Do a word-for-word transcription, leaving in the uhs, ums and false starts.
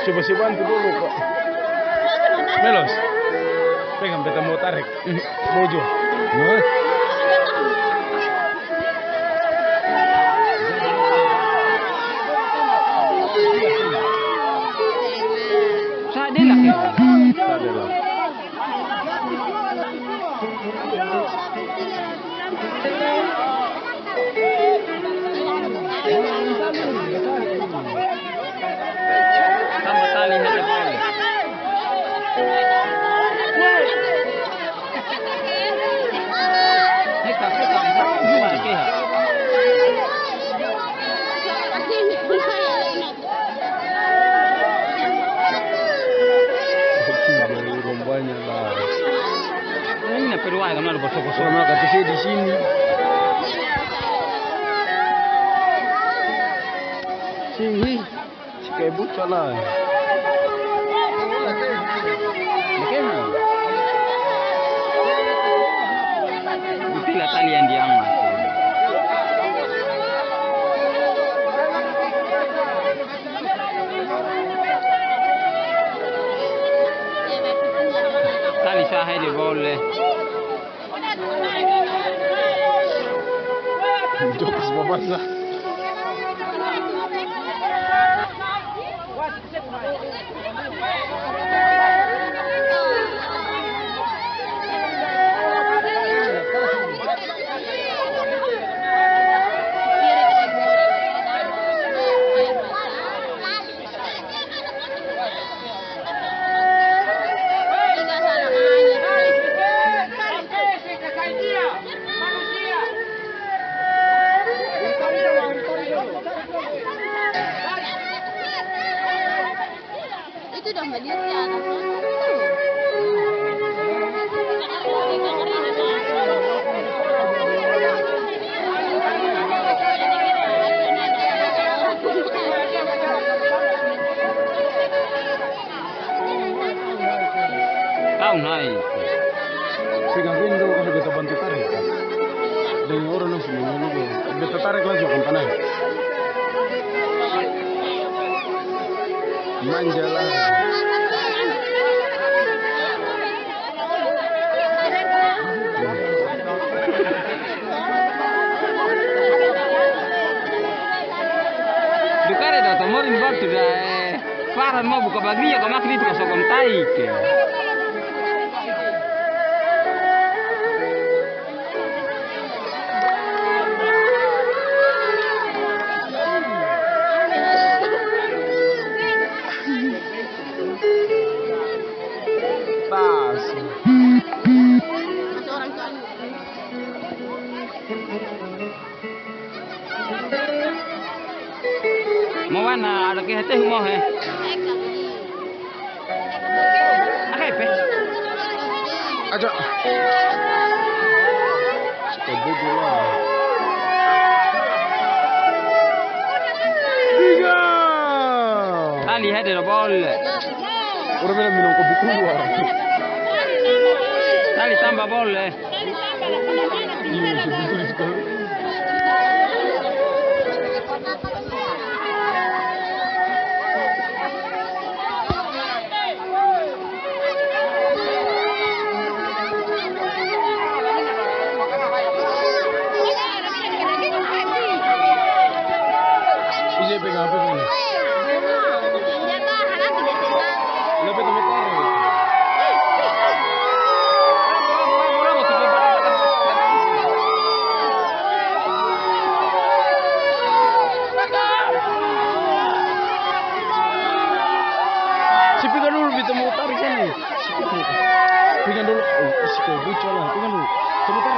Coba se bantu dulu, Kak. Melos. Pegang, beta mau tarik. Bojo. Sa delak ya? Sa delak. Tambah tali hete bole. Heka, heka, heka. Ini na perlu aer, karna ada basoko-soko. Orang kata saya di sini. Sini. Si kaya buta lai. Bakena. Itulah tali yang diangkat. Tali saha ini boleh. Jokes babasa. Itu dong, baliat ke atas. Kau nae. Pegang ini dolo, kase beta bantu tarik. Deng orang dong su mangolo, beta tarik langsung akang panai. Manja lai. Dukare da tomorin batu da, eh, Farhan mau buka bagria ka makin itu kasokon tai ke. Tas. Mau mana? Ada ke tehu mau he? Ada pe? Aja. Suka bodoh lah. Tiga. Tali hede lo bole. Orang bilang minum kopi tua. Tali tambah bole. Eh, isi kue bucu lah, itu kan lu. Coba kan.